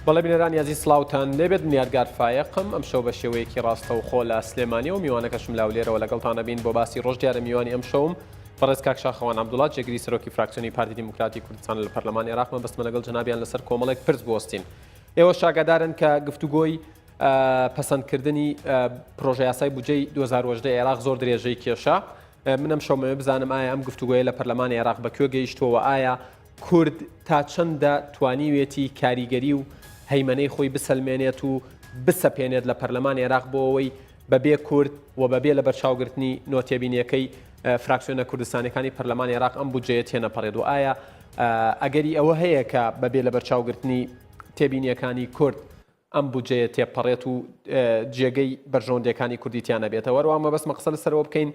بەڵێ بینەرانی ئازیز سڵاوتان لێبێت من یادگار فایەقم ئەمشەو بە شێوەیەکی ڕاستەوخۆ لە سلێمانیەوە میوانەکەشم لە هەولێرەوە لەگەڵتان ئەبین بۆ باسی ڕۆژ دیارە میوانی ئەمشەوم بەڕێز کاک شاخەوان عەبدوڵا جێگری سەرۆکی فراکسیۆنی پارتی دیموکراتی کوردستان لە پەرلەمانی عێراق مەبەستمە لەگەڵ جەنابیان لەسەر کۆمەڵێک پرس بوەستین ئێوە شاگادارن کە گفتوگۆی پەسەندکردنی پرۆژەیاسای بودجەی 2018 عێراق زۆر درێژەی کێشا من ئەمشەو مەوێ بزانم ئایا ئەم گفتوگۆیە لە پەرلەمانی عێراق بە کوێ گەیشتووە ئایا کورد تا چەندە توانیوێتی کاریگەری و هەیمەنەی خۆی بسەلمێنێت و بسەپێنێت لە پەرلەمانی عێراق بۆ ئەوەی بەبێ کورد و بەبێ لەبەرچاوگرتنی نۆتێبینیەکەی فراکسیۆنە کوردستانیەکانی پەرلەمانی عێراق ئەم بودجەیە تێنەپەڕێت و ئایا ئەگەری ئەوە هەیە کە بەبێ لەبەرچاوگرتنی تێبینیەکانی کورد ئەم بودجەیە تێپەڕێت و جێگەی بەرژەوەندیەکانی کوردی تیا نەبێتەوە هەروەها مەبەستمە قسە لەسەرەوە بکەین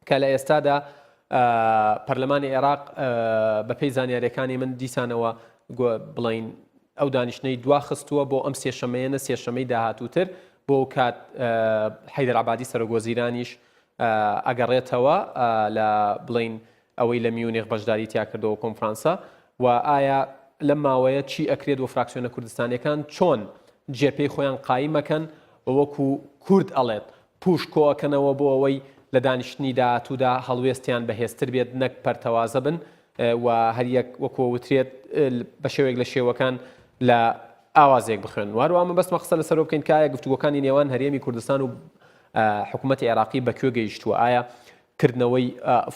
کە لە ئێستادا پەرلەمانی عێراق بەپێی زانیاریەکانی من دیسانەوە بڵین ئەو دانیشتنەی دوا خستووە بۆ ئەم سێشەمەیە نە سێشەمەی داهاتووتر بۆ کات حەیدەر عەبادی سەرۆک وەزیرانیش ئەگەڕێتەوە لە بڵین ئەوەی لە میونیخ بەشداری تیا کردەوە کۆنفرانسە و ئایا لەم ماوەیە چی ئەکرێت و فراکسیۆنە کوردستانیەکان چۆن جێپێی خۆیان قایمەکەن و وەکو کورد ئەڵێت پوش کۆئەکەنەوە بۆ ئەوەی لە دانیشتنی داهاتوودا هەڵوێستیان بەهێزتر بێت نەک پەرتەوازە بن و هەریەک وەکو وترێت بە شێوەیەک لە شێوەکان لە ئاوازێک بخوێن و هەروەها مەبەستمە قسە لەسەرەوە بکەین کە ئایا گفتوگۆکانی نێوان هەرێمی کوردستان و حکوومەتی عێراقی بە کوێ گەیشتووە ئایا کردنەوەی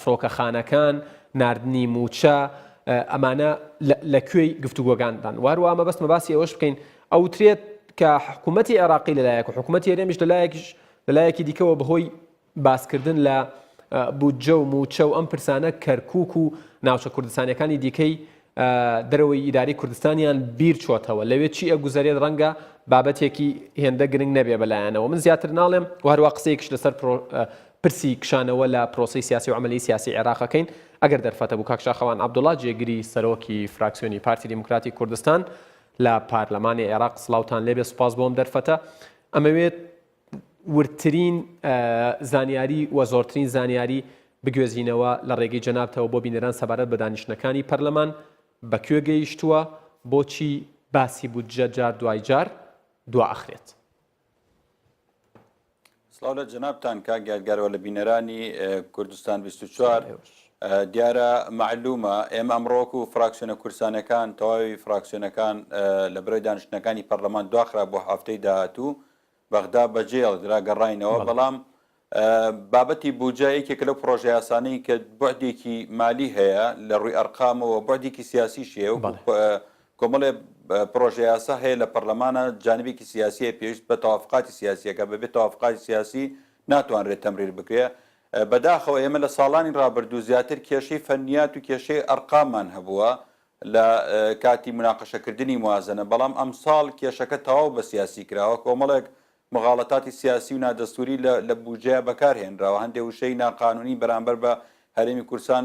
فڕۆکەخانەکان، ناردنی مووچە، ئەمانە لە کوێی گفتوگۆگاندان؟ و هەروەها مەبەستمە باسی ئەوەش بکەین، ئەوترێت کە حکوومەتی عێراقی لەلایەک و حکوومەتی هەرێمیش لەلایەکیش لەلایەکی دیکەوە بەهۆی باسکردن لە بودجە و مووچە و ئەم پرسانە کەرکووک و ناوچە کوردستانیەکانی دیکەی دەرەوەی ئیدارەی کوردستانیان بیر چۆتەوە لەوێ چی ئەگوزەرێت ڕەنگە بابەتێکی هێندە گرنگ نەبێ بەلایەنەوە من زیاتر ناڵێم و هەروە قسەیەکیش لەسەر پرسی کشانەوە لە پرۆسەی سیاسی و عەمەلی سیاسی عێراق ئەکەین ئەگەر دەرفەتە بوو کاک شاخەوان عەبدوڵا جێگری سەرۆکی فراکسیۆنی پارتی دیموکراتی کوردستان لە پارلەمانی عێراق سڵاوتان لێبێ سوپاس بۆ ئەم دەرفەتە ئەمەوێت وردترین زانیاری و زۆرترین زانیاری بگوێزینەوە لە ڕێگەی جەنابتەوە بۆ بینەران سەبارەت بە دانیشتنەکانی پەرلەمان بە کوێ گەیشتووە بۆچی باسی بودجە جار دوای جار دوا ئەخرێت؟ سڵاو لە جەنابتان کاک یادگار و لە بینەرانی کوردستان 24 دیارە مەعلومە ئێمە ئەمڕۆ وەکو فراکسیۆنە کوردستانەکان تەواوی فراکسیۆنەکان لە برای دانیشتنەکانی پەرلەمان دواخرا بۆ هەفتەی داهاتوو بەغدا بەجێڵدرا گەڕاینەوە بەڵام بابەتی بوجە یەکێکە لەو پڕۆژە یاسانەی کە بوعدێکی مالی هەیە لە ڕووی ئەرقامەوە بوعدێکی سیاسیش هەیە وەکو کۆمەڵێ پڕۆژە یاسا هەیە لە پەرلەمانە جانبێکی سیاسی هەیە پێویست بە تەوافقاتی سیاسیەکە بەبێ تەوافقاتی سیاسی ناتوانرێت تەمریر بکرێ بەداخەوە ئێمە لە ساڵانی ڕابردوو زیاتر کێشەی فەنیات و کێشەی ئەرقاممان هەبووە لە کاتی مناقەشەکردنی موازنە بەڵام ئەمساڵ کێشەکە تەواو بە سیاسی کراوە کۆمەڵێک مغاڵەتاتی سیاسی و نادەستووری لە لە بوجەیا بەکار هێنراوە، هەندێ وشەی ناقانوونی بەرامبەر بە هەرێمی کوردستان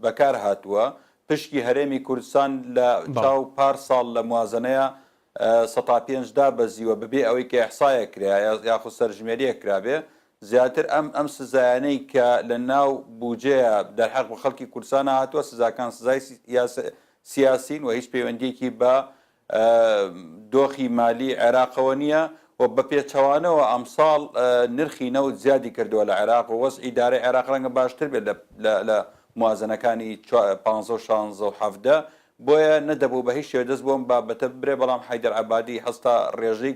بەکار هاتووە، پشکی هەرێمی کوردستان لە چاو پار ساڵ لە موازەنەیا سەتا پێنج دابەزیوە بەبێ ئەوەی کە ئیحسایەک کرا یاخود سەرژمێرییەک کرابێ، زیاتر ئەم ئەم سزایانەی کە لە ناو بوجەیا دەرحەق بە خەڵکی کوردستانا هاتووە سزاکان سزای سیاسین و هیچ پەیوەندییەکی بە دۆخی مالی عێراقەوە نییە و بە پێچەوانەوە ئەمساڵ نرخی نەوت زیادی کردووە لە عێراق و وەزعی دارای عێراق ڕەنگە باشتر بێت لە موازنەکانی پانزە و شانزە و 17 بۆیە نەدەبوو بە هیچ شێوە دەست بۆ ئەم بابەتە ببرێ بەڵام حەیدەر عەبادی هەستا ڕێژەی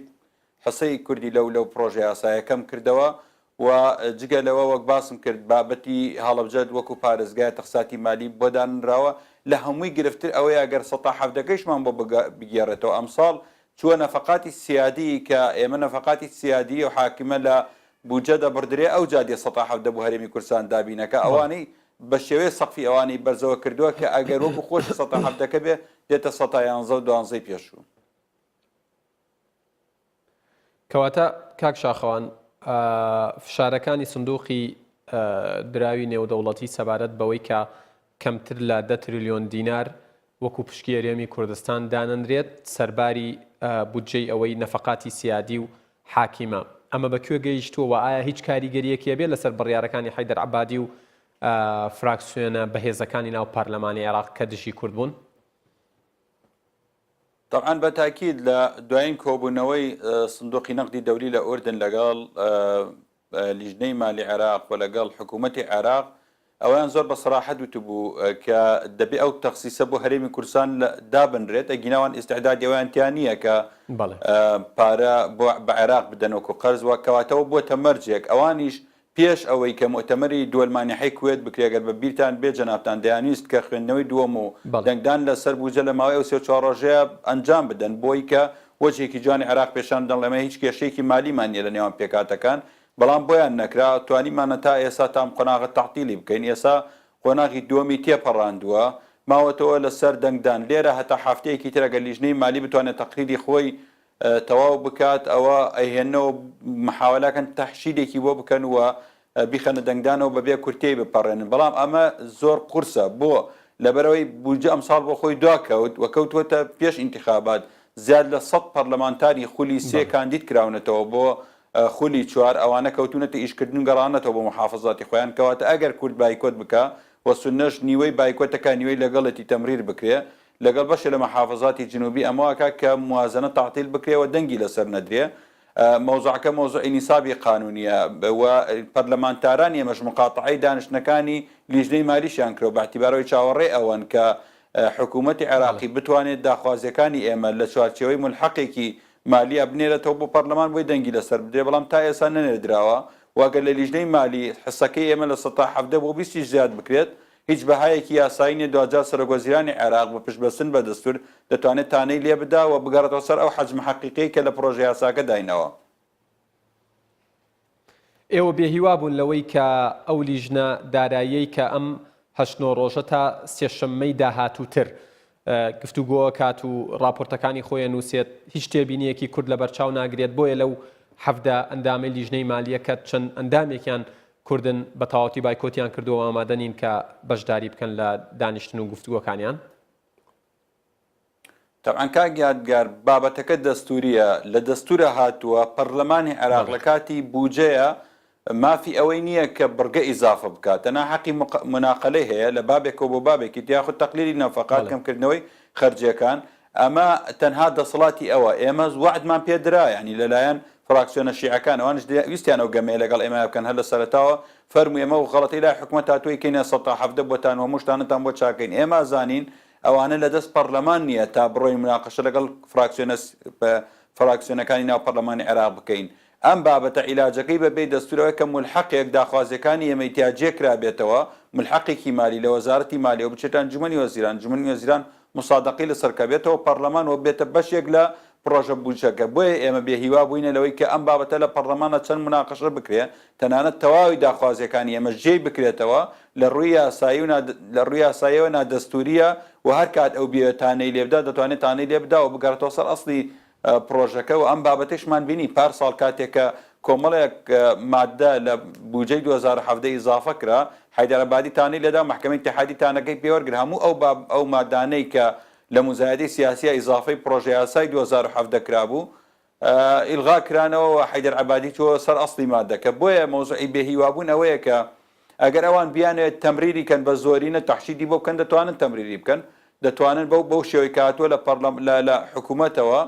حسەی کوردی لەو لەو پڕۆژە یاسایە کەم کردەوە و جگە لەوە وەک باسم کرد بابەتی هەڵەبجە وەکو پارێزگای تەخساتی مالی بۆ دانراوە لە هەمووی گرفتر ئەوەیە گەر سەتا حەڤدەکەیشمان بۆ بگێڕێتەوە ئەمساڵ چووە نەفەقاتی سیادی کە ئێمە نەفەقاتی سیادی و حاکمە لە بودجە دەبڕدرێ ئەوجا دێ سەتا حەڤدە بۆ هەرێمی کوردستان دابینەکا ئەوانەی بە شێوەیە سەقفی ئەوانەی بەرزەوە کردووە کە ئەگەر وەکو خۆشی سەتا حەڤدەکە بێ دێتە سەتا یانزە و دوانزەی پێشوو. کەواتە کاک شاخەوان فشارەکانی سندوقی دراوی نێودەوڵەتی سەبارەت بەوەی کە کەمتر لە دە تریلیۆن دینار وەکو پشکی هەرێمی کوردستان دانەنرێت سەرباری بودجەی ئەوەی نەفەقاتی سیادی و حاکیمە ئەمە بە کوێ گەیشتووە و ئایا هیچ کاریگەریەکی هەبێت لەسەر بڕیارەکانی حەیدەر عەبادی و فراکسیۆنە بەهێزەکانی ناو پەرلەمانی عێراق کە دژی کورد بوون؟ تەبعەن بە تاکید لە دوایین کۆبوونەوەی سندوقی نەقدی دەولی لە ئوردن لەگەڵ لیژنەی مالی عێراق و لەگەڵ حکوومەتی عێراق ئەویان زۆر بە سەراحەت وتبوو کە دەبێ ئەو تەخسیسە بۆ هەرێمی کوردستان دابنرێت ئەگینا ئەوان ئیستعدادی ئەویان تیا نییە کە پارە بۆ بە عێراق بدەن وەکو قەرز وە کەواتەوە بووەتە مەرجێک ئەوانیش پێش ئەوەی کە موئتەمەری دوەل مانیحەی کوێت بکرێ گەر بە بیرتان بێ جەنابتان دەیانویست کە خوێندنەوەی دووەم و دەنگدان لە سەر بوجە لە ماوەی ئەو سێ چوار ڕۆژەیا ئەنجام بدەن بۆی کە وەجهێکی جوانی عێراق پێشان بدەن ئێمە هیچ کێشەیەکی مالیمان نیە لە نێوان پێکهاتەکان بەڵام بۆیان نەکرا توانیمانە تا ئێستا تا ئەم قۆناغە تەعتیلی بکەین ئێستا قۆناغی دووەمی تێپەڕاندووە ماوەتەوە لە سەر دەنگدان لێرە هەتا هەفتەیەکی تر ئەگەر لیژنەی مالی بتوانێت تەقریری خۆی تەواو بکات ئەوە ئەیهێننەوە محاوەلاکەن تەحشیدێکی بۆ بکەن و بیخەنە دەنگدانەوە بەبێ کورتەی بپەڕێنن بەڵام ئەمە زۆر قورسە بۆ لەبەرەوەی بودجە ئەمساڵ بۆ خۆی دوا کەوت و کەوتووەتە پێش ئینتخابات زیاد لە سەد پەرلەمانتاری خولی سێ کاندید کراونەتەوە بۆ خولی چوار ئەوانە کەوتونەتە ئیشکردن و گەڕانەتەوە بۆ محافزاتی خۆیان کەواتە ئەگەر کورد بایکۆت بکا و سوننەش نیوەی بایکۆتەکە نیوەی لەگەڵێتی تەمریر بکرێ لەگەڵ بەشێ لە مەحافزاتی جنوبی ئەمە واکا کە موازنە تەعتیل بکرێ و دەنگی لەسەر نەدرێ. مەوزوعەکە مەوزوعی نیسابی قانونیە و پەرلەمانتارانی ئێمەش مقاتەعەی دانیشتنەکانی لیژنەی مالیشیان کرۆ بە ئیعتیبارەوەی چاوەڕێ ئەوەن کە حکوومەتی عێراقی بتوانێت داخوازیەکانی ئێمە لە چوارچێوەی مولحەقێکی مالیا بنێرێتەوە بۆ پەرلەمان بۆی دەنگی لەسەر بدرێ بەڵام تا ئێستا نەنێردراوە و ئەگەر لە لیژنەی مالی حسەکەی ئێمە لە سەتا 17 بۆ بیستیش زیاد بکرێت هیچ بەهایەکی یاسایی نیە دواجار سەرۆکوەزیرانی عێراق بە پشتبەستن بە دەستور دەتوانێت تانەی لێ بدا و بگەڕێتەوە سەر ئەو حەجمە حەقیقیەی کە لە پڕۆژە یاساکە دایناوە. ئێوە بێهیوا بوون لەوەی کە ئەو لیژنە داراییەی کە ئەم هەشت نۆ ڕۆژە تا سێشەممەی داهاتووتر گفتوگۆ ئەکات و ڕاپۆرتەکانی خۆی ئەنووسێت، هیچ تێبینییەکی کورد لەبەرچاو ناگرێت، بۆیە لەو 17 ئەندامەی لیژنەی مالیە کە چەند ئەندامێکیان کوردن بە تەواوەتی بایکۆتیان کردووە و ئامادە نین کە بەشداری بکەن لە دانیشتن و گفتوگۆکانیان. تەبعەن کاک یادگار بابەتەکە دەستوریە لە دەستورا هاتووە پەرلەمانی عێراق لە کاتی بوجەیە مافی ئەوەی نییە کە بڕگە ئیزافە بکات تەنها حەقی موناقەلەی هەیە لە بابێکەوە بۆ بابێکی تر یاخود تەقلیلی نەفەقات کەمکردنەوەی خەرجیەکان ئەمە تەنها دەسەڵاتی ئەوە ئێمە وەعدمان پێ درا یانی لەلایەن فراکسیۆنە شیعەکان ئەوانش ویستیان ئەو گەمەیە لەگەڵ ئێمە بکەن هەر لە سەرەتاوە فەرموو ئێمە و غەڵەتەی لای حکومەت هاتووە ئەیکەینە 117 بۆتان و هەموو شتانتان بۆ چاکەین ئێمە ئەزانین ئەوانە لە دەست پەڕلەمان نییە تا بڕۆین موناقەشە لەگەڵ فراکسیۆنە فراکسیۆنەکانی ناو پەڕلەمانی عێراق بکەین. ئەم بابەتە عیلاجەکەی بە بێی دەستوور ئەوەیە کە مولحەقێک داخوازییەکانی ئێمەی تیا جێ کرابێتەوە، مولحەقێکی مالی لە وەزارەتی مالیەوە بچێتە ئەنجومەنی وەزیران، ئەنجومەنی وەزیران موسادەقەی لەسەر کە بێتەوە پەڕلەمان و ببێتە بەشێک لە پڕۆژە بودجەکە. بۆیە ئێمە بێ هیوا بووینە لەوەی کە ئەم بابەتە لە پەڕلەماندا چەند موناقەشە بکرێ، تەنانەت تەواوی داخوازییەکانی ئێمەش جێی بکرێتەوە، لە ڕووی یاسایی و لە ڕووی یاساییەوە نادەستوورییە و هەر کات ئەو بیەوێت تانەی لێ بدات دەتوانێت تانەی لێ بدا و بگەڕێتەوە سەر ئەسڵی پڕۆژەکە و ئەم بابەتەیشمان بینی پار ساڵ کاتێک کە کۆمەڵێک ماددە لە بوجەی 2017 ئیزافە کرا حەیدەر عەبادی تانەی لێدا و مەحکەمەی ئیتیحادی تانەکەی پێ وەرگرت هەموو ئەو باب ئەو مادانەی کە لە موزایەدەی سیاسییا ئیزافەی پڕۆژەیاسای 2017 کرابوو ئیلغا کرانەوە و حەیدەر عەبادی چۆوە سەر ئەسڵی مادەکە. بۆیە مەوزوعی بێ هیوابوون ئەوەیە کە ئەگەر ئەوان بیانەوێت تەمریری کەن بە زۆرینە تەحشیدی بۆ بکەن دەتوانن تەمریری بکەن، دەتوانن بەو بەو شێوەی کە هاتووە لە پەڕلەم لە لە حکوومەتەوە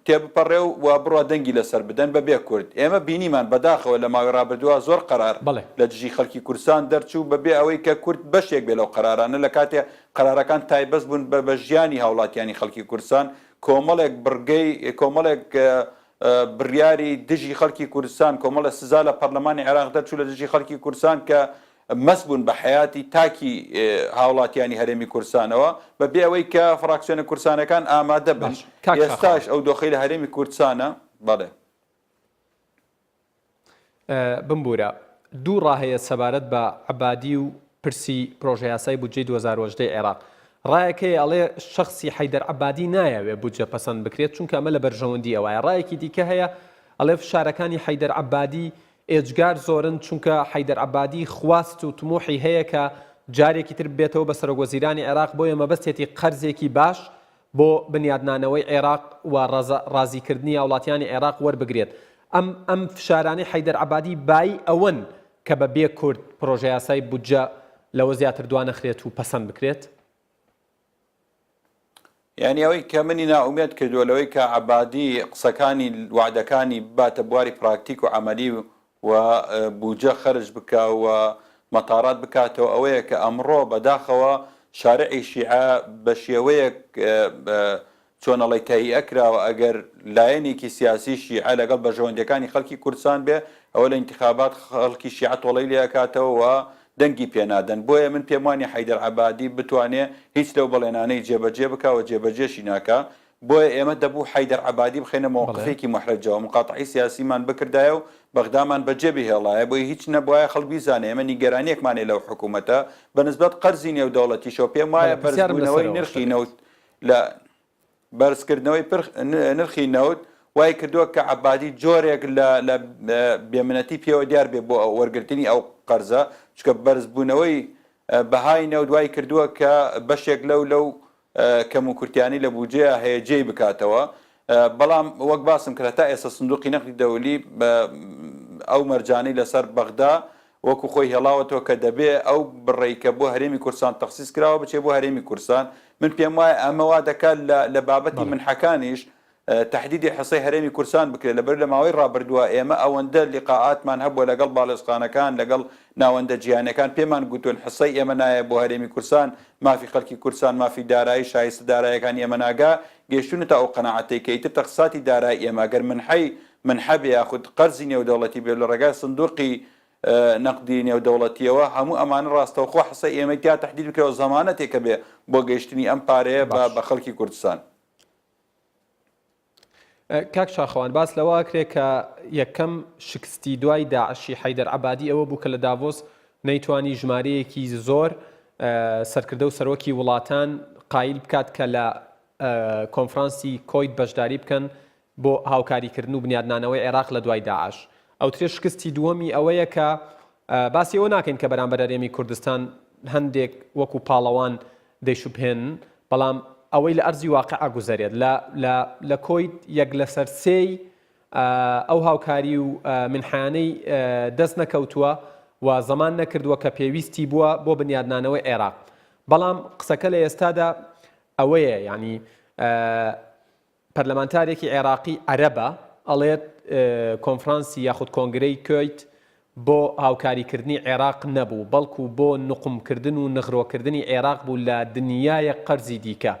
تێبپەڕێ و و بڕوا دەنگی لەسەر بدەن بە بێ کورد. ئێمە بینیمان بەداخەوە لە ماوەی ڕابردووا زۆر قەرار بەڵێ. لە دژی خەڵکی کوردستان دەرچوو بە بێ ئەوەی کە کورد بەشێک بێ لەو قەرارانە لە کاتێ قەرارەکان تایبەست بوون بە بە ژیانی هاوڵاتیانی خەڵکی کوردستان کۆمەڵێک بڕگەی کۆمەڵێک بڕیاری دژی خەڵکی کوردستان، کۆمەڵێ سزا لە پەرلەمانی عێراق دەرچوو لە دژی خەڵکی کوردستان کە مەس بوون بە حەیاتی تاکی هاوڵاتیانی هەرێمی کوردستانەوە بە بێ ئەوەی کە فراکسیۆنە کوردستانەکان ئامادە بن. باش کاک ئێستاش شاخەوان. ئەو دۆخەی لە هەرێمی کوردستانە بەڵێ. بمبورە دوو ڕا هەیە سەبارەت بە عەبادی و پرسی پرۆژەیاسای بودجەی 2018 عێراق. ڕایەک هەیە ئەڵێ شەخسی حەیدەر عەبادی نایەوێ بودجە پەسەند بکرێت چونکە ئەمە لە بەرژەوەندی ئەوایە. ڕایەکی دیکە هەیە ئەڵێ فشارەکانی حەیدەر عەبادی ئێجگار زۆرن چونکە حەیدەر عەبادی خواست و تموحی هەیە کە جارێکی تر ببێتەوە بە سەرۆکوەزیرانی عێراق بۆیە مەبەستێتی قەرزێکی باش بۆ بنیادنانەوەی عێراق و ڕازیکردنی هاوڵاتیانی عێراق وەربگرێت. ئەم ئەم فشارانەی حەیدەر عەبادی بایی ئەوەن کە بە بێ کورد پرۆژەیاسای بودجە لەوە زیاتر دوانەخرێت و پەسەند بکرێت؟ یانی ئەوەی کە منی نائومێد کردووە لەوەی کە عەبادی قسەکانی وەعدەکانی بباتە بواری پراکتیک و عەمەلی و بوجە خەرج بکا و مەتارات بکاتەوە ئەوەیە کە ئەمڕۆ بەداخەوە شارعی شیعە بە شێوەیەک چۆن ئەڵێی تەهیئە کراوە ئەگەر لایەنێکی سیاسی شیعە لەگەڵ بەرژەوەندیەکانی خەڵکی کوردستان بێ ئەوە لە ئینتخابات خەڵکی شیعە تۆڵەی لێ ئەکاتەوە و دەنگی پێ نادەن بۆیە من پێم وانیە حەیدەر عەبادی بتوانێ هیچ لەو بەڵێنانەی جێبەجێ بکا و جێبەجێشی ناکا بۆیە ئێمە دەبوو حەیدەر عەبادی بخەینە مەوقفێکی موحرەجەوە مقاتەعەی سیاسیمان بکردایە و بەغدامان بەجێ بهێڵایە بۆی هیچ نەبوایە خەڵک بیزانێ ئێمە نیگەرانیەکمان هەیە لەو حکوومەتە بە نسبەت قەرزی نێودەوڵەتیشەوە پێم وایە بەرزبوونەوەی نرخی نەوت لە بەرزکردنەوەی نرخی نەوت وای کردووە کە عەبادی جۆرێک لە لە بێمنەتی پێوە دیار بێ بۆ وەرگرتنی ئەو قەرزە چونکە بەرزبوونەوەی بەهای نەوت وای کردووە کە بەشێک لەو لەو کەموکورتیانەی لە بودجەیە هەیە جێی بکاتەوە بەڵام وەک باسم کرد هەتا ئێستا سندوقی نەقدی دەولی ئەو مەرجانەی لەسەر بەغدا وەکو خۆی هێڵاوەتەوە کە دەبێ ئەو بڕەی کە بۆ هەرێمی کوردستان تەخسیس کراوە بچێ بۆ هەرێمی کوردستان، من پێم وایە ئەمە وا دەکات لە لە بابەتی منحەکانیش تەحدیدی حسەی هەرێمی کوردستان بکرێت لەبەر لە ماوەی ڕابردووە ئێمە ئەوەندە لیقائاتمان هەبووە لەگەڵ باڵێزخانەکان لەگەڵ ناوەندە جیهانیەکان پێمان گوتوون حسەی ئێمە نایە بۆ هەرێمی کوردستان مافی خەڵکی کوردستان مافی دارایی شایستە دارایەکانی ئێمە ناگا گەیشتوونەتە ئەو قەناعەتەی کە ئیتر تەخسیساتی دارای ئێمە گەر منحەی منحە بێ یاخود قەرزی نێودەوڵەتی بێ لە ڕێگای سندوقی نەقدی نێودەوڵەتیەوە هەموو ئەمانە ڕاستەوخۆ حسەی ئێمەی تیا تەحدید بکرێ و زەمانەتێکە بێ بۆ گەیشتنی ئەم پارەیە بە بە خەڵکی کوردستان. کاک شاخەوان باس لەوە ئەکرێ کە یەکەم شکستی دوای داعشی حەیدەر عەبادی ئەوە بوو کە لە داڤۆس نەیتوانی ژمارەیەکی زۆر سەرکردە و سەرۆکی وڵاتان قایل بکات کە لە کۆنفرانسی کۆیت بەشداری بکەن بۆ هاوکاریکردن و بنیادنانەوەی عێراق لە دوای داعش. ئەوترێ شکستی دووەمی ئەوەیە کە باسی ئەوە ناکەین کە بەرامبەر هەرێمی کوردستان هەندێک وەکو پاڵەوان دەیشوبهێنن، بەڵام ئەوەی لە ئەرزی واقع ئەگوزەرێت لە لە لە کۆیت یەک لەسەر سێی ئەو هاوکاری و منحانەی دەست نەکەوتووە و زەمان نەکردووە کە پێویستی بووە بۆ بنیادنانەوەی عێراق. بەڵام قسەکە لە ئێستادا ئەوەیە یانی پەرلەمانتارێکی عێراقی عەرەبە ئەڵێت کۆنفرانسی یاخود کۆنگرەی کویت بۆ هاوکاریکردنی عێراق نەبوو، بەڵکو بۆ نوقمکردن و نغرۆکردنی عێراق بوو لە دنیایەک قەرزی دیکە.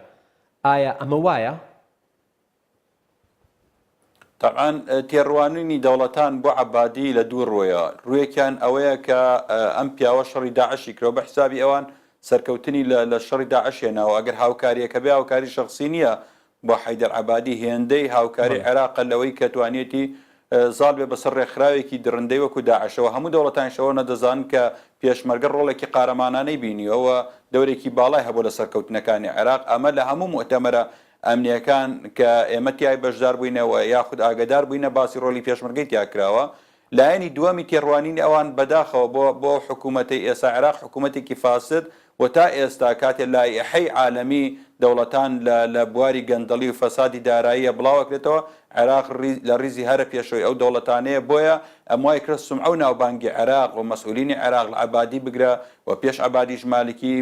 ئایا ئەمە وایە؟ تەبعەن تێڕوانینی دەوڵەتان بۆ عەبادی لە دوو ڕووەوە، ڕوویەکیان ئەوەیە کە ئەم پیاوە شەڕی داعشی کردوە بە حسابی ئەوان سەرکەوتنی لە شەڕی داعش هێناوە، ئەگەر هاوکارییەکە بێ هاوکاری شەخسی نییە بۆ حەیدەر عەبادی هێندەی هاوکاری عێراقە لەوەی کە توانیەتی زاڵ بێ بەسەر ڕێکخراوێکی دڕندەی وەکو داعشەوە، هەموو دەوڵەتانیش ئەوە نەدەزانن کە پێشمەرگە ڕۆڵێکی قارەمانانەی بینیوە و دەورێکی باڵای هەبووە لە سەرکەوتنەکانی عێراق، ئەمە لە هەموو موئتەمەرە ئەمنیەکان کە ئێمە تیای بەشدار بووینە و یاخود ئاگەدار بووینە باسی ڕۆلی پێشمەرگەی تیا کراوە. لایەنی دووەمی تێڕوانینی ئەوان بەداخەوە بۆ بۆ ئەو حکوومەتەی ئێستا عێراق حکوومەتێکی فاسد و تا ئێستا کاتێ لائیحەی عالەمی دەوڵەتان لە لە بواری گەندەڵی و فەسادی داراییە بڵاو ئەکرێتەوە عێراق لە ڕیزی هەرە پێشەوەی ئەو دەوڵەتانەیە بۆیە ئەم وای کرد سومعە و ناوبانگی عێراق و مەسئولینی عێراق لە عەبادی بگرە و پێش عەبادیش مالکی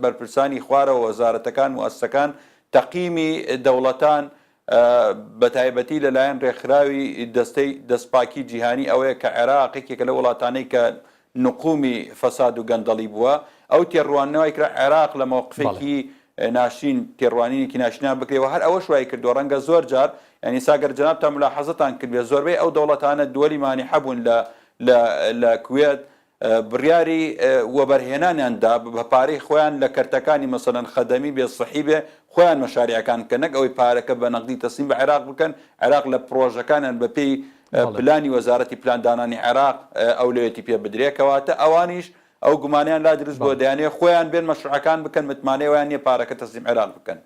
بەرپرسانی خوارەوە وەزارەتەکان موئەسسەکان تەقیمی دەوڵەتان بەتایبەتی لەلایەن رێکخراوی دەستەی دەستپاکی جیهانی ئەوەیە کە عێراق یەکێکە لەو وڵاتانەی کە نقومی فەساد و گەندەڵی بووە، ئەو تێڕوانینە وای کرا عێراق لە مەوقفێکی ناشرین تێڕوانینێکی ناشرینان بکرێ و هەر ئەوەش وای کردووە رەنگە زۆر جار یانی ئیستا گەر جەنابتان مولاحەزەتان کردبێ زۆربەی ئەو دەوڵەتانە دووەلی مانیحە بوون لە لە لە کوێت بڕیاری وەبەرهێنانیان دا بە پارەی خۆیان لە کەرتەکانی مەسەلەن خەدەمی بێ سحی بێ خۆیان مەشاریعەکان بکەن نەک ئەوەی پارەکە بە نەقدی تەسلیم بە عێراق بکەن عێراق لە پڕۆژەکانیان بە پێی پلانی وەزارەتی پلاندانانی عێراق ئەولەوێتی پێ بدرێ کەواتە ئەوانیش ئەو گومانەیان لا دروست بووە دەیانەوێ خۆیان بێن مەشروعەکان بکەن متمانەی ئەویان نیە پارەکە تەسلیم عێراق بکەن.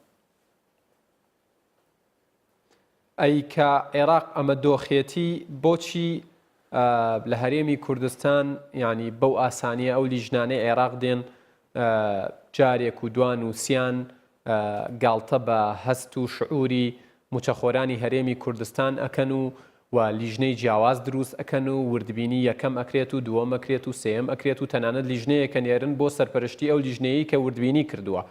ئەی کە عێراق ئەمە دۆخێتی بۆچی لە هەرێمی کوردستان یانی بەو ئاسانیە ئەو لیژنانەی عێراق دێن جارێک و دوان و سیان گاڵتە بە هەست و شعوری موچەخۆرانی هەرێمی کوردستان ئەکەن و و لیژنەی جیاواز دروست ئەکەن و وردبینی یەکەم ئەکرێت و دووەم ئەکرێت و سێیەم ئەکرێت و تەنانەت لیژنەیەکە نێرن بۆ سەرپەرشتی ئەو لیژنەیەی کە وردبینی کردووە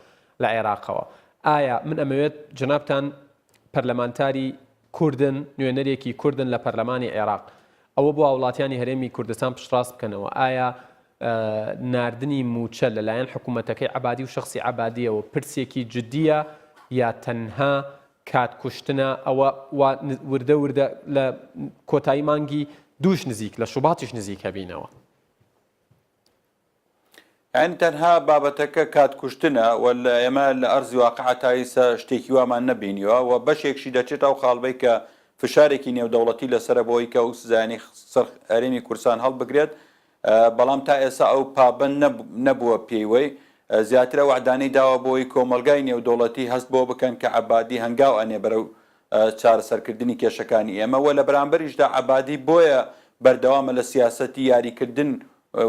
لە عێراقەوە. ئایا من ئەمەوێت جەنابتان پەرلەمانتاری کوردن، نوێنەرێکی کوردن لە پەرلەمانی عێراق، ئەوە بۆ هاوڵاتیانی هەرێمی کوردستان پشتڕاست بکەنەوە، ئایا ناردنی مووچە لەلایەن حکوومەتەکەی عەبادی و شەخسی عەبادییەوە پرسێکی جدییە یا تەنها کات کوشتنە، ئەوە وا وردە وردە لە کۆتایی مانگی دووش نزیک لە شوباتیش نزیک هەبینەوە. یانی تەنها بابەتەکە کات کوشتنە و لە ئێمە لە ئەرزی واقع تا ئیسە شتێکی وامان نەبینیوە و بەشێکشی دەچێتە ئەو خاڵبەی کە فشارێکی نێودەوڵەتی لەسەرە بۆ ئەوی کە ئەو سزایانەی سەر هەرێمی کوردستان هەڵبگرێت بەڵام تا ئێستا ئەو پابەند نەبووە پێیوەی زیاتر ئەو وەعدانەی داوە بۆ ئەوی کۆمەڵگای نێودەوڵەتی هەست بەوە بکەن کە عەبادی هەنگاو ئەنێ بەرەو چارەسەرکردنی کێشەکانی ئێمە و لە بەرامبەریشدا عەبادی بۆیە بەردەوامە لە سیاسەتی یاریکردن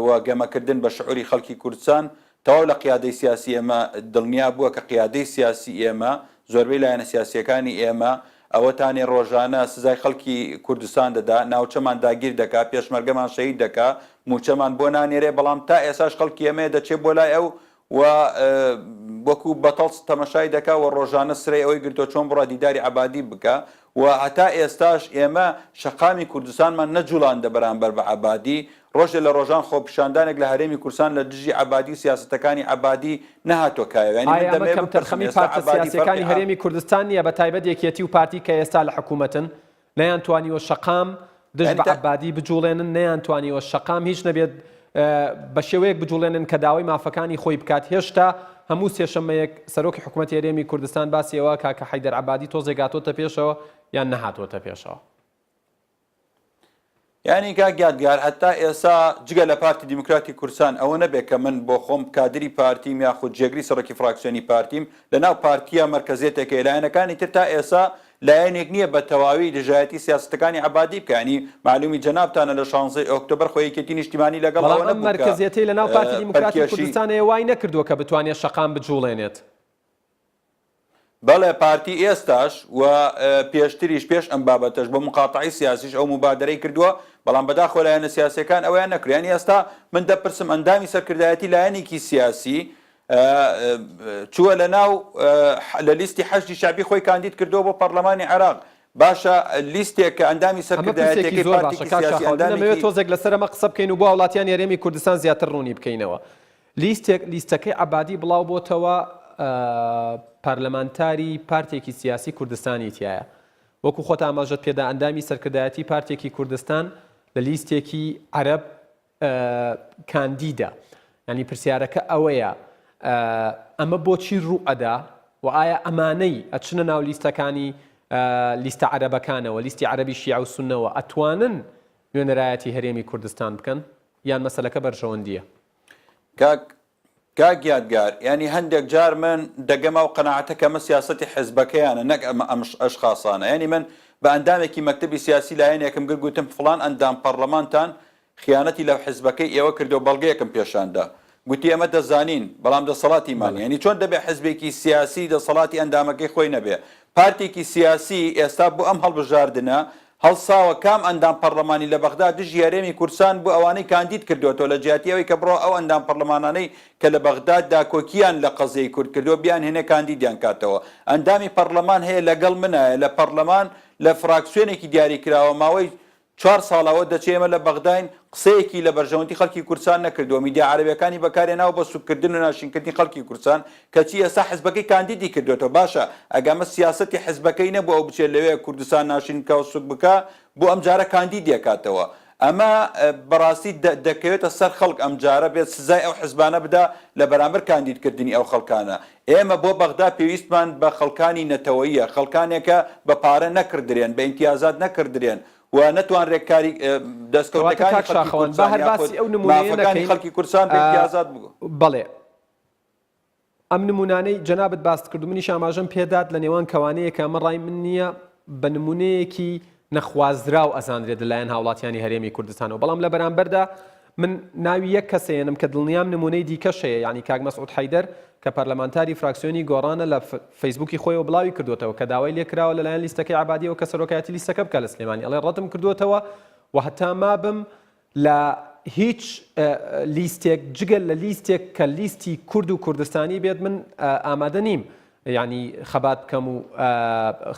و گەمەکردن بە شعوری خەڵکی کوردستان، تەواو لە قیادەی سیاسی ئێمە دڵنیا بووە کە قیادەی سیاسی ئێمە، زۆربەی لایەنە سیاسییەکانی ئێمە، ئەوەتانێ ڕۆژانە سزای خەڵکی کوردستان دەدا، ناوچەمان داگیر دەکا، پێشمەرگەمان شەهید دەکا، مووچەمان بۆ نانێرێ، بەڵام تا ئێساش خەڵکی ئێمەیە دەچێ بۆ لای ئەو و وەکو بەتەڵ تەمەشای دەکا و ڕۆژانە سرەی ئەوەی گرتووە چۆن بڕا دیداری عەبادی بکا و هەتا ئێستاش ئێمە شەقامی کوردستانمان نەجوڵاندە بەرامبەر بە عەبادی، ڕۆژێ لە ڕۆژان خۆپیشاندانێک لە هەرێمی کوردستان لە دژی عەبادی و سیاسەتەکانی عەبادی نەهاتوە کایەوە یانی من ئایا ئەمە دەمەوێ بپرسم کەمتەرخەمی ئێستا پارتە عەبادی فەرقی سیاسیەکانی عە. هەرێمی کوردستان نیە بە تایبەت یەکێتی و پارتی کە ئێستا لە حکومەتن نەیانتوانیوە شەقام دژ یانی بە تا. عەبادی بجوڵێنن، نەیانتوانیوە شەقام هیچ نەبێت بە شێوەیەک بجوڵێنن کە داوای مافەکانی خۆی بکات، هێشتا هەموو سێشەممەیەک سەرۆکی حکومەتی هەرێمی کوردستان باسی ئەوە ئەکا کە حەیدەر عەبادی تۆزێک هاتۆتە پێشەوە یان نەهاتۆتە پێشەوە. یانی کاک یادگار هەتا ئێسا جگە لە پارتی دیموکراتی کوردستان ئەوە نەبێ کە من بۆ خۆم کادری پارتیم یاخود جێگری سەڕۆکی فراکسیۆنی پارتیم لە ناو پارتیە مەرکەزیەتێک هەیە لایەنەکانی تر تا ئێسا لایەنێک نییە بە تەواوی دژایەتی سیاسەتەکانی عەبادی بکا یانی مەعلومی جەنابتانە لە شانزەی ئۆکتۆبەر خۆ یەکێتی نیشتیمانی لەگەڵ بەڵام ئەوە ئەم نەبوو کە مەرکەزیەتەی لە ناو پارتی دیموکراتی پەلکێشی کوردستان هەیە وای نەکردووە کە بتوانێت شەقام بجوڵێنێت. بەڵێ پارتی ئێستاش و پێشتریش پێش ئەم بابەتەش بۆ مقاتەعەی سیاسیش ئەو موبادەرەی کردووە، بەڵام بەداخەوە لایەنە سیاسیەکان ئەوەیان نەکرد. یانی ئێستا من دەپرسم ئەندامی سەرکردایەتی لایەنێکی سیاسی چووە لە ناو لە لیستی حەشدی شەعبی خۆی کاندید کردووە بۆ پەڕلەمانی عێراق، باشە لیستێک کە ئەندامی ئەمە پرسێکی سەرکردایەتیەکەی زۆر باشە پارتێکی کاک سیاسی شاخەوان، من ئەمەوێت ئەندامێکی تۆزێک لەسەر ئەمە قسە بکەین و بۆ هاوڵاتیانی هەرێمی کوردستان زیاتر ڕوونی بکەینەوە. لیستێک لیستەکەی عەبادی بڵاو بۆتەوە پارلەمانتاری پارتێکی سیاسی کوردستانی تیایە وەکو خۆت ئاماژەت پێدا ئەندامی سەرکردایەتی پارتێکی کوردستان لە لیستێکی عەرەب کاندیدە ینی پرسیارەکە ئەوەیە ئەمە بۆچی ڕوو ئەدا و ئایا ئەمانەی ئەچنە ناو لیستەکانی لیستە عەرەبەکانەوە لیستی عەرەبی شیعە و سوننەوە ئەتوانن نوێنەرایەتی هەرێمی کوردستان بکەن یان مەسەلەکە بەرژەوەندییە؟ کاک کاک یادگار یانی هەندێک جار من دەگەمە ئەو قەناعەتە کە ئەمە سیاسەتی حزبەکەیانە نەک ئەمە ئەم ئەشخاسانە یانی من بە ئەندامێکی مەکتەبی سیاسی لایەنێکم گرت گوتم فڵان ئەندام پەڕلەمانتان خیانەتی لە حزبەکەی ئێوە کردو بەڵگەیەکم پێشاندا گوتی ئێمە دەزانین بەڵام دەسەڵاتیمان بەڵێ. یانی چۆن دەبێ حزبێکی سیاسی دەسەڵاتی ئەندامەکەی خۆی نەبێ پارتێکی سیاسی ئێستا بۆ ئەم هەڵبژاردنە هەڵساوە کام ئەندام پەڕلەمانی لە بەغدا دژی هەرێمی کوردسان بو ئەوانەی کاندید کردوەتەوە لە جیاتی ئەوەی کە بڕۆ ئەو ئەندام پەڕلەمانانەی کە لە بەغداد داکۆکیان لە قەزیەی کورد کردوە بیانهێنێ کاندیدیان کاتەوە ئەندامی پەڕلەمان هەیە لەگەڵ منایە لە پەڕلەمان لە فراکسیۆنێکی دیاری کراوە ماوەی چوار ساڵە ئەوە دەچێ ئێمە لە بەغداین قسەیەکی لە بەرژەوەندی خەڵکی کوردسان نەکردووە، میدیا عەرەبیەکانی بەکارهێناوە بۆ سوککردن و ناشرینکردنی خەڵکی کوردسان، کەچی ئێستا حزبەکەی کاندیدی کردۆتەوە، باشە ئەگە ئەمە سیاسەتی حزبەکەی نەبوو ئەو بچێ لەوێ کوردستان ناشرین بکا و سوک بکا بۆ ئەمجارە کاندیدی ئەکاتەوە؟ ئەمە بەڕاستی دەکەوێتە سەر خەڵک ئەمجارە بێت سزای ئەو حزبانە بدا لە بەرامبەر کاندیدکردنی ئەو خەڵکانە. ئێمە بۆ بەغدا پێویستمان بە خەڵکانی نەتەوەییە، خەڵکانێکە بە پارە نەکڕدرێن، بە ئیمتیازات نەکڕدرێن و نەتوانرێت کاری کەواتە دەستکەوتەکانی کاک خەڵکی شاخەوان با کوردستان هەر یاخود باسی ئەو نموونەیە مافەکانی نەکەین خەڵکی کوردستان بە ئیمتیازات بگۆ. بەڵێ ئەم نموونانەی جەنابت باست کرد و منیش ئاماژەم پێدات لە نێوان کەوانەیە کە ئەمە ڕای من نییە بە نموونەیەکی نەخوازراو ئەزانرێت لەلایەن هاوڵاتیانی هەرێمی کوردستانەوە بەڵام لە بەرامبەردا من ناوی یەک کەس ئەیەنم کە دڵنیام نمونەی دیکەش هەیە یانی کاک مەسعود حەیدەر کە پەرلەمانتاری فراکسیۆنی گۆڕانە لە فەیسبوکی خۆیەوە بڵاوی کردووەتەوە کە داوای لێکراوە لەلایەن لیستەکەی عەبادیەوە کە سەرۆکایەتی لیستەکە بکات لە سلێمانی ئەڵێ ڕەتم کردووەتەوە و هەتا مابم لە هیچ لیستێک جگە لە لیستێک کە لیستی کورد و کوردستانی بێت من ئامادە نیم. یانی خەبات بکەم و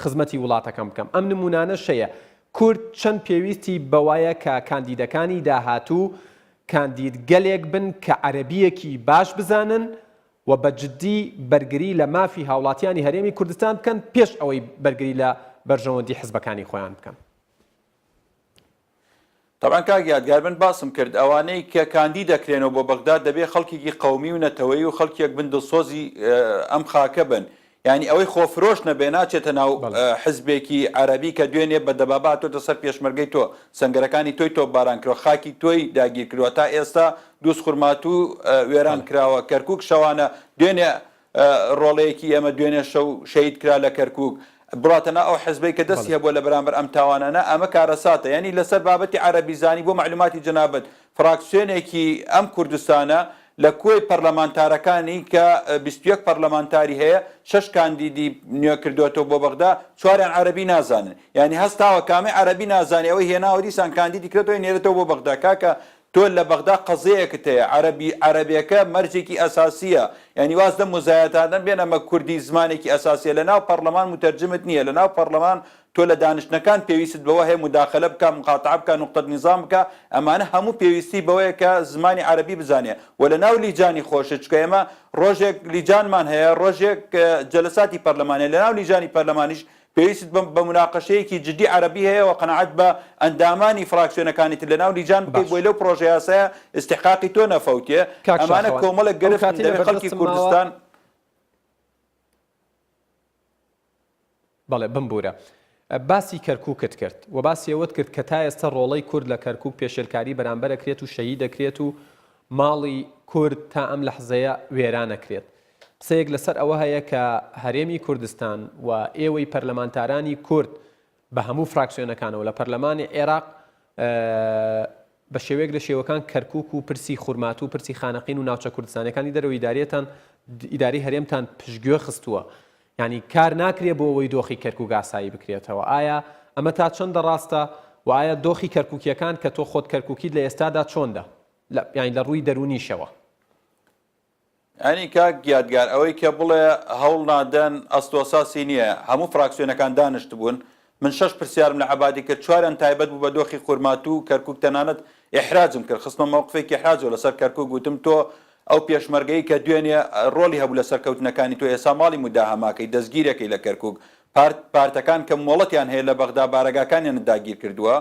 خزمەتی وڵاتەکەم بکەم. ئەم نموونانەش هەیە. کورد چەند پێویستی بەوەیە کە کاندیدەکانی داهاتوو کاندیدگەلێک بن کە عەرەبییەکی باش بزانن و بە جدی بەرگری لە مافی هاوڵاتیانی هەرێمی کوردستان بکەن پێش ئەوەی بەرگری لە بەرژەوەندی حزبەکانی خۆیان بکەن. تەبعەن کاک یادگار من باسم کرد ئەوانەی کە کاندید دەکرێنەوە بۆ بەغدا دەبێ خەڵکێکی قەومی و نەتەوەیی و خەڵکێک بن دڵسۆزی ئەم خاکە بن یانی ئەوەی خۆفرۆش نەبێ ناچێتە ناو حزبێکی عەرەبی کە دوێنێ بە دەبابە هاتۆتە سەر پێشمەرگەی تۆ سەنگەرەکانی تۆی تۆپباران کردوە خاکی تۆی داگیر کردوە تا ئێستا دووزخورماتوو وێران کراوە کەرکوک شەوانە دوێنێ ڕۆڵەیەکی ئێمە دوێنێ شەو شەهید کرا لە کەرکوک، بڕاتە ناو ئەو حزبەی کە دەستی هەبووە لە بەرامبەر ئەم تاوانانە، ئەمە کارەساتە، یانی لەسەر بابەتی عەرەبیزانی بۆ مەعلوماتی جەنابت فراکسیۆنێکی ئەم کوردستانە لە کۆی پەرلەمانتارەکانی کە 21 پەرلەمانتاری هەیە شەش کاندیدی نوێ کردۆتەوە بۆ بەغدا چواریان عەرەبی نازانن یانی هەستاوە کامەی عەرەبی نازانێ ئەوەی هێناوە دیسان کاندیدی کردۆتەوە نێرێتەوە بۆ بەغدا کاکە تۆ لە بەغدا قەزیەیەکت هەیە عەرەبی عەرەبێکە مەرجێکی ئەساسیە یانی واز لەم موزایەتانە بێنە مە کوردی زمانێکی ئەساسیە لە ناو پەڕلەمان موتەرجمت نیە لە ناو پەڕلەمان تۆ لە دانشتنەکان پێویستت بەوە هەیە موداخەلە بکا مقاتعە بکا نوقتەت نیزام بکا ئەمانە هەموو پێویستی بەوەیە کە زمانی عەرەبی بزانێ وە لە ناو لیجانی خۆشت چونکە ئێمە ڕۆژێک لیجانمان هەیە ڕۆژێک جەلەساتی پەرلەمان هەیە لە ناو لیجانی پەرلەمانیش پێویستت بە بە موناقەشەیەکی جدی عەرەبی هەیە و قەناعەت بە ئەندامانی فراکسیۆنەکانی تر لەناو لیجان بکەی باش. بۆی لەو پڕۆژەیاسایە ئیستحقاقی تۆ نەفەوتێ کاک ئەمانە شاخەوان کۆمەڵێک ئەو گرفتن کاتەی لە دەبێ خەڵکی بەردەستم ماوە کوردستان بەڵێ بمبورە باسی کەرکوکت کرد و باسی ئەوەت کرد کە تا ئێستا ڕۆڵەی کورد لە کەرکوک پێشێلکاری بەرامبەر ئەکرێت و شەهید ئەکرێت و ماڵی کورد تا ئەم لەحزەیە وێران ئەکرێت قسەیەک لەسەر ئەوە هەیە کە هەرێمی کوردستان و ئێوەی پەرلەمانتارانی کورد بە هەموو فراکسیۆنەکانەوە لە پەرلەمانی عێراق بە شێوەیەک لە شێوەکان کەرکوک و پرسی خورماتوو و پرسی خانەقین و ناوچە کوردستانیەکانی دەرەوەی ئیداریەتان ئیداری هەرێمتان پشتگوێ خستووە یانی کار ناکرێ بۆ ئەوەی دۆخی کەرکوک ئاسایی بکرێتەوە ئایا ئەمە تا چەندە ڕاستە و ئایا دۆخی کەرکوکیەکان کە تۆ خۆت کەرکوکیت لە ئێستادا چۆندە لە یانی لە ڕووی دەروونیشەوە؟ یانی کاک یادگار ئەوەی کە بڵێ هەوڵ نادەن ئەسڵ و ئەساسی نییە، هەموو فراکسیۆنەکان دانشتبوون، من شەش پرسیارم لە عەبادی کرد چواریان تایبەت بوو بە دۆخی خورماتوو و کەرکوک تەنانەت ئیحراجم کرد خستمە مەوقفێکی ئیحراجەوە لەسەر کەرکوک وتم تۆ ئەو پێشمەرگەی کە دوێنێ ڕۆڵی هەبوو لە سەرکەوتنەکانی تۆ ئێستا ماڵی موداهەماکەی دەستگیرەکەی لە کەرکوک پارت پارتەکان کە مۆڵەتیان هەیە لە بەغدا بارەگاکانیانت داگیر کردووە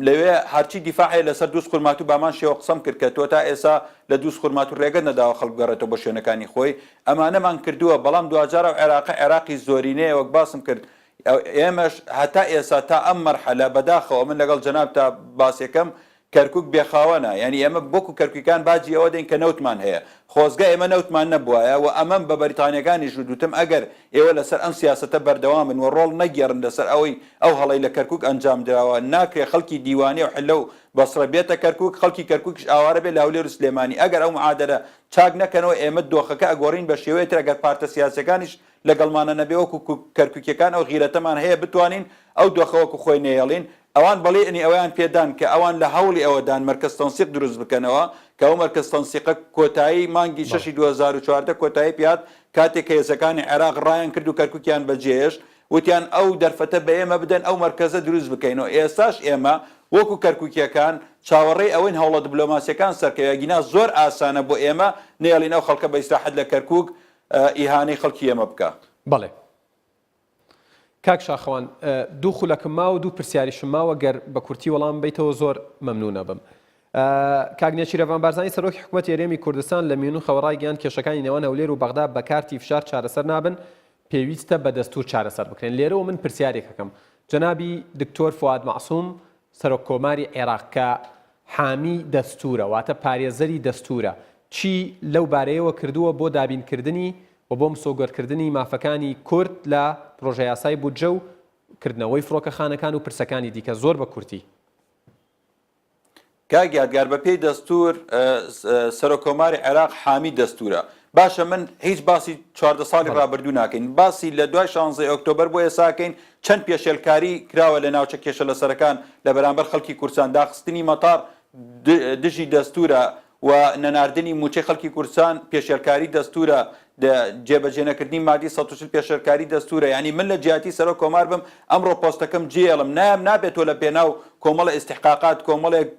لەوێ هەرچی دیفاع هەیە لەسەر دووزخورماتوو بامان شێوە قسەم کرد کە تۆ تا ئێسا لە دووزخورماتوو ڕێگەت نەداوە خەڵک بگەڕێتەوە بۆ شوێنەکانی خۆی ئەمانەمان کردووە بەڵام دواجار ئەو عێراقە عێراقی زۆرینەیە وەک باسم کرد ئێمەش هەتا ئێسا تا ئەم مەرحەلە بەداخەوە من لەگەڵ جەنابتا باسێکەم کەرکوک بێ خاوەنە یانی ئێمە وەکو کەرکوکیکان باجی ئەوە دەین کە نەوتمان هەیە خۆزگە ئێمە نەوتمان نەبوایە و ئەمەم بە بەریتانیەکانیش وت وتم ئەگەر ئێوە لەسەر ئەم سیاسەتە بەردەوام بن و ڕۆڵ نەگێڕن لەسەر ئەوەی ئەو هەڵەی لە کەرکوک ئەنجام دراوە ناکرێ خەڵکی دیوانیە و حلە و بەسڕە بێتە کەرکوک خەڵکی کەرکوکیش ئاوارە بێ لە هەولێر و سلێمانی ئەگەر ئەو معادەلە چاک نەکەنەوە ئێمە دۆخەکە ئەگۆڕین بە شێوەیە تر ئەگەر پارتە سیاسیەکانیش لەگەڵمانە نەبێ وەکو کەرکوکیەکان ئەو غیرەتەمان هەیە بتوانین ئەو دۆخە وەکو خۆی نەیەڵین ئەوان بەڵێنی ئەوەیان پێ دان کە ئەوان لە هەوڵی ئەوەدان مەرکەز تەنسیق دروست بکەنەوە کە ئەو مەرکەز تەنسیقە کۆتایی مانگی شەشی 2014 کۆتایی پێ هات کاتێک کە هێزەکانی عێراق ڕایان کرد و کەرکوکیان بەجێهێشت وتیان ئەو دەرفەتە بە ئێمە بدەن ئەو مەرکەزە دروست بکەینەوە ئێستاش ئێمە وەکو کەرکوکیەکان چاوەڕێی ئەوەین هەوڵە دبلۆماسیەکان سەرکەوێ ئەگینا زۆر ئاسانە بۆ ئێمە نەیەڵین ئەو خەڵکە بە ئیسراحەت لە کەرکوک ئیهانەی خەڵکی ئێمە بکا. بەڵێ کاک شاخەوان دوو خولەکم ماوە دوو پرسیاریشم ماوە گەر بە کورتی وەڵام بیتەوە زۆر مەمنونە بم. کاک نێچیرەڤان بارزانی سەرۆکی حکوومەتی هەرێمی کوردستان لە میونخەوە ڕایگەیاند کێشەکانی نێوان هەولێر و بەغدا بە کارتی فشار چارەسەر نابن پێویستە بە دەستوور چارەسەر بکرێن لێرەوە من پرسیارێک ئەکەم جەنابی دکتۆر فواد مەعسوم سەرۆک کۆماری عێراق کە حامی دەستوورە واتە پارێزەری دەستوورە چی لەو بارەیەوە کردووە بۆ دابینکردنی و بۆ مسۆگەرکردنی مافەکانی کورد لە پرۆژەیاسای بودجە و کردنەوەی فڕۆکەخانەکان و پرسەکانی دیکە زۆر بە کورتی. کاک یادگار بە پێی دەستور سەرۆک کۆماری عێراق حامی دەستورە باشە من هیچ باسی 14 ساڵی ڕابردوو ناکەین باسی لە دوای 16 ئۆکتۆبەر بۆ ئێساکەین چەند پێشێلکاری کراوە لە ناوچە کێشە لەسەرەکان لە بەرامبەر خەڵکی کوردستان داخستنی مەتار دژی دەستورە و نەناردنی موچەی خەڵکی کوردستان پێشێلکاری دەستورە. جێبەجێنەکردنی مادی 140 پێشێلکاری دەستورە یانی من لە جیاتی سەرۆک کۆمار بم ئەمڕۆ پۆستەکەم جێیەڵم نایەم نابێت تۆ لە پێناو کۆمەڵە ئیستحقاقات کۆمەڵێک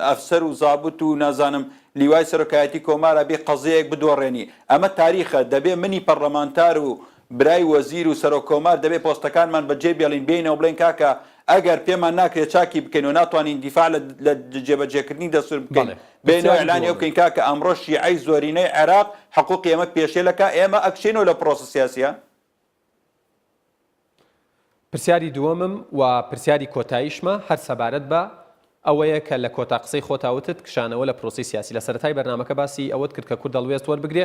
ئەفسەر و زابت و نازانم لیوای سەرۆکایەتی کۆمارا بێ قەزیەیەک بدۆڕێنی ئەمە تاریخە دەبێ منی پەڕلەمانتار و برای وەزیر و سەرۆک کۆمار دەبێ پۆستەکانمان بە جێ بێڵین بێینەوە بڵێین کاکە ئەگەر پێمان ناکرێ چاکی بکەین و ناتوانین دیفاع لە لە جێبەجێکردنی دەستور بکەین بەڵێ بێینەوە پرسیاری ئیعلانی ئەو دووەمم. بکەین کاکە ئەمڕۆ شیعەی زۆرینەی عێراق حقوقی ئێمە پێشێل ئەکا ئێمە ئەکشێینەوە لە پرۆسە سیاسیە. پرسیاری دووەمم و پرسیاری کۆتاییشمە هەر سەبارەت بە ئەوەیە کە لە کۆتا قسەی خۆتا وتت کشانەوە لە پرۆسەی سیاسی لە سەرەتای بەرنامەکە باسی ئەوەت کرد کە کورد هەڵوێست وەربگرێ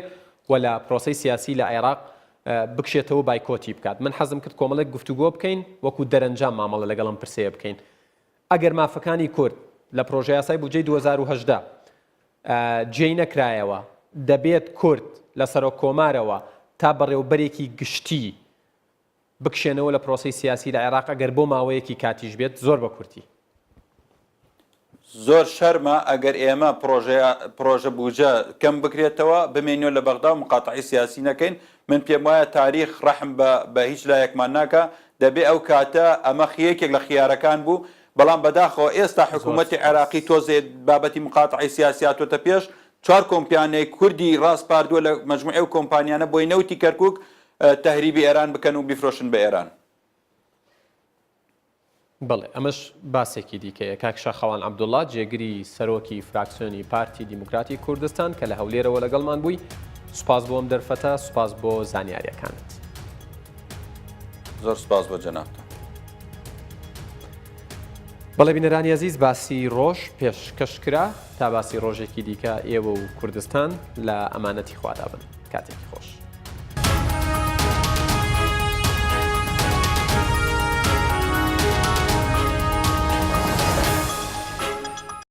و لە پرۆسەی سیاسی لە عێراق بکشێتەوە بایکۆتی بکات من حەزم کرد کۆمەڵێک گفتوگۆ بکەین وەکو دەرەنجام مامەڵە لەگەڵ ئەم پرسەیە بکەین ئەگەر مافەکانی کورد لە پرۆژەیاسای بودجەی 2018 جێی نەکرایەوە دەبێت کورد لە سەرۆک کۆمارەوە تا بەڕێوبەرێکی گشتی بکشێنەوە لە پرۆسەی سیاسی لە عێراق ئەگەر بۆ ماوەیەکی کاتیش بێت زۆر بە کورتی. زۆر شەرمە ئەگەر ئێمە پرۆژە پرۆژە بوجە کەم بکرێتەوە بمێنیەوە لە بەغدا و مقاتەعەی سیاسی نەکەین من پێم وایە تاریخ ڕەحم بە بە هیچ لایەکمان ناکا دەبێ ئەو کاتە ئەمە یەکێک لە خیارەکان بوو بەڵام بەداخەوە ئێستا زۆر حکوومەتی سوپاس. عێراقی تۆزێ بابەتی مقاتەعەی سیاسی هاتۆتە پێش چوار کۆمپیانیای کوردی ڕاسپاردووە لە مەجموعی ئەو کۆمپانیانە بۆی نەوتی کەرکوک تەهریبی ئێران بکەن و بیفرۆشن بە ئێران. بەڵێ ئەمەش باسێکی دیکەیە. کاک شاخەوان عەبدوڵا جێگری سەرۆکی فراکسیۆنی پارتی دیموکراتی کوردستان کە لە هەولێرەوە لەگەڵمان بووی سوپاس بۆ ئەم دەرفەتە سوپاس بۆ زانیاریەکانت. زۆر سوپاس بۆ جەنابتان. بەڵێ بینەرانی ئەزیز باسی ڕۆژ پێشکەش کرا تا باسی ڕۆژێکی دیکە ئێوە و کوردستان لە ئەمانەتی خوادا بن کاتێکی خۆش.